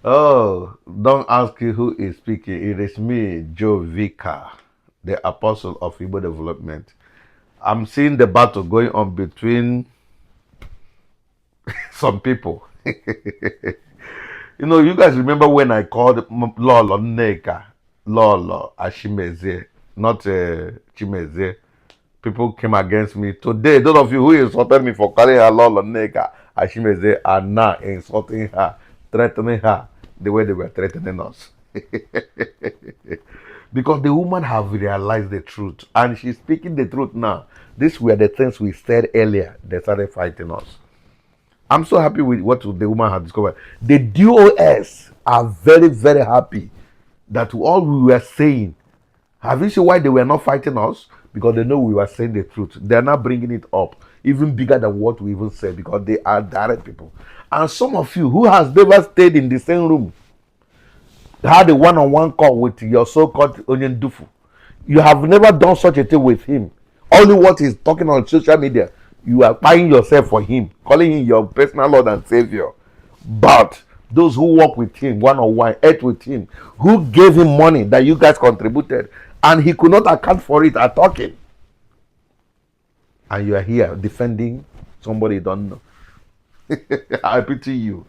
Oh, don't ask you who is speaking. It is me, Joe Vicar, the apostle of Igbo development. I'm seeing the battle going on between some people. You guys remember when I called Lolo Nneka, Lolo Ashimeze, not Chimeze. People came against me. Today, those of you who insulted me for calling her Lolo Nneka Ashimeze are now insulting her, threatening her the way they were threatening us. Because the woman have realized the truth and she's speaking the truth now. These were the things we said earlier. They started fighting us. I'm so happy with what the woman has discovered. The DOS are very, very happy that all we were saying. Have you seen why they were not fighting us? Because they know we were saying the truth. They are now bringing it up even bigger than what we even said, because they are direct people. And some of you who has never stayed in the same room, had a one-on-one call with your so-called Onyendufu, you have never done such a thing with him. Only what he's talking on social media, you are buying yourself for him, calling him your personal Lord and Savior. But those who work with him one-on-one, ate with him, who gave him money that you guys contributed, and he could not account for it, are talking. And you are here defending somebody you don't know. I pity you.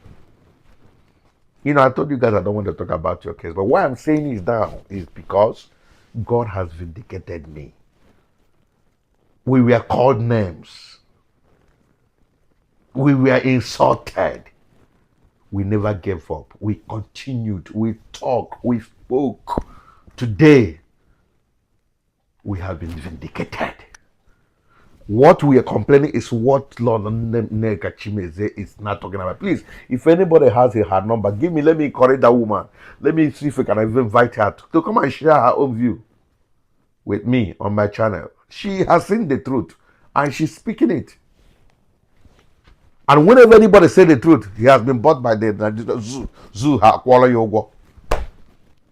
You know, I told you guys I don't want to talk about your case, but why I'm saying this now is because God has vindicated me. We were called names. We were insulted. We never gave up. We continued. We talked. We spoke. Today, we have been vindicated. What we are complaining is what Lord Nneka Chimeze is not talking about. Please, if anybody has a hard number, give me, let me encourage that woman. Let me see if we can even invite her to come and share her own view with me on my channel. She has seen the truth and she's speaking it. And whenever anybody say the truth, he has been bought by the zoo, zoo ha akwụọla ya ụgwọ.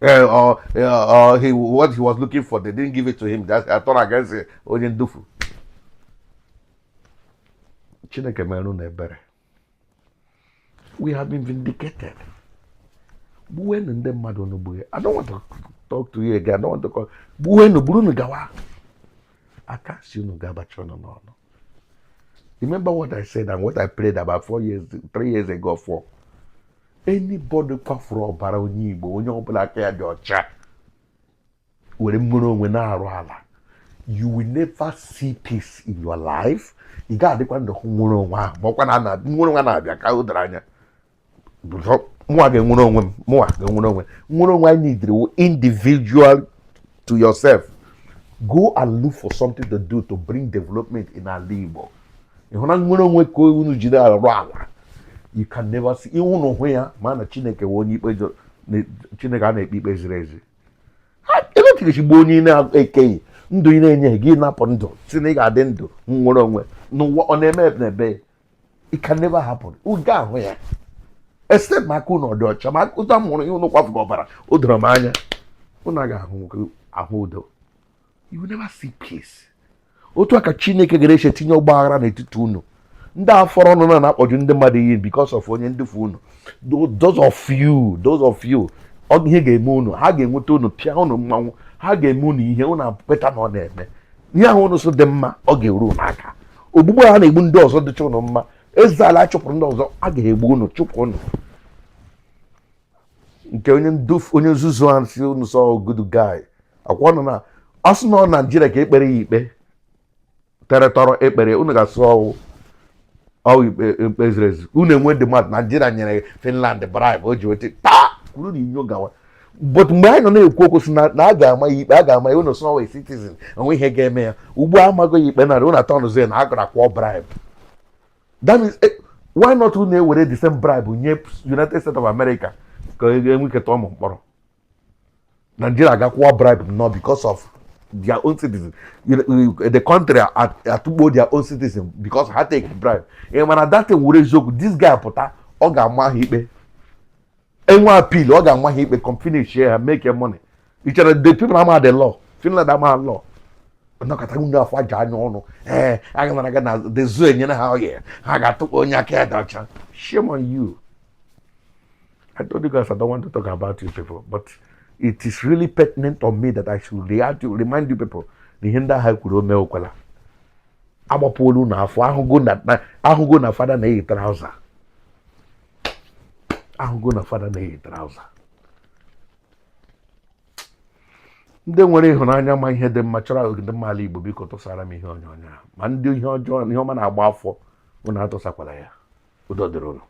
Or he what he was looking for, they didn't give it to him. That's I thought against it. Onye ndufu. Chineke mere unu ebere. We have been vindicated. Gbuwenu ndị mmadụ unu gbue. I don't want to talk to you again. I don't want to call. Gbuwenu, burunu gawa. Aka si unu gabacha unu n'ọnụ. Remember what I said and what I prayed about 4 years, 3 years ago, four. Anybody kwafuru ọbara onye Igbo, onye ọbụla aka ya dị ọcha, were nwere onwe na-arụ ala. You will never see peace in your life. Ị ga-adịkwa ndụ hụ nwere onwe ahụ, ma ọkwa na nwere onwe na-abịa ka o doro anya. Mụnwa ga-enwere onwe m, mụnwa ga-enwere onwe. Nwere onwe anyị need individual to yourself. Go and look for something to do to bring development in ala Igbo. Ị hụ na nwere onwe ka unu jiri arụ ala. You can never see. Ihe unu hụ ya ma na Chineke wee onye ikpe Chineke a na-ekpe ikpe ziri ezi. Ebe Chineke gbuo onye ị na-ekeghị ndụ, ị na-enyeghị gị, napụ ndụ si na ị ga-adị ndụ nwere onwe n'ụwa, ọ na-eme n'ebe. It can never happen. Ụ ga-ahụ ya, except maka unu ọ dị ọcha, ma ụta mụrụ ihe unu kwafugo ọbara. O doro m anya unu agaghị ahụ ahụ udo. You will never see peace. Otu a ka Chineke gara eche tinye ọgba aghara n'etiti unu ndị a fọrọ ọnụ na na-akpọju ndị mmadụ iyi because of onye ndufu unu. Those of you, those of you, ọ ihe ga-eme unu, ha ga-enweta unu, pịa unu mmanwụ, ha ga-eme unu ihe unu kweta na ọ na-eme ihe ahụ unu so dị mma. Ọ ga-eru unu aka. Ogbugbu a na-egbu ndị ọzọ dịcha unu mma. Eze ala chụpụrụ ndị ọzọ, a ga-egbu unu, chụpụ unu. Nke onye ndufu, onye nzuzu a si unu sọ good guy akwa nọ na asụ nọ Naijiria ka ekpere ya ikpe tere tọrọ ekpere unu ga-asụ ọwụ ọwụ ikpe ikpe ziri ezi. Unu enwe dị mmadụ Naijiria nyere Finland bribe o ji weta taa kwuru na inyo gawa. But mgbe anyị nọ na-ekwu okwu si na a ga-ama ya ikpe, a ga-ama ya, unu sị ọwa citizen onwe ihe ga-eme ya. Ugbu a amago ya ikpe narị unu atọ nụzie na a gara kwụọ bribe. That means, why not unu ewere the same bribe nye United States of America ka enwe ike tụọ ụmụ mkpọrọ? Nigeria ga-akwụọ bribe no because of their own citizen. The country atụgbo their own citizen because ha take bribe. Ị mana that thing were eziokwu. This guy pụta, ọ ga-ama ha ikpe, enwe appeal, ọ ga-ama ha ikpe, come finish ha, make money. Ị chere the people ama the law? Finland ama law. Nnọkọta unu afọ aja anya ọnụ. Ee, aga m aga na the zoo, enyere ha oye, ha ga-atụkpọ onye aka ya dị ọcha. Shame on you. I told you guys I don't want to talk about you people, but it is really pertinent on me that I should react to remind you people na ihe ndị agha kwuru o meokwala. Agbapụolu unu afọ. Ahụgo na ahụgo na fada na-eyi trouser. Ahụgo na fada na-eyi trouser. Ndị nwere ịhụnanya, ma ihe dị mma, chọrọ ogide mma ala Igbo, biko tụsara m ihe onyonyo a. Ma ndị ihe ọjọọ, ihe ọma na-agba afọ, unu atụsakwala ya. Udo dịrị unu.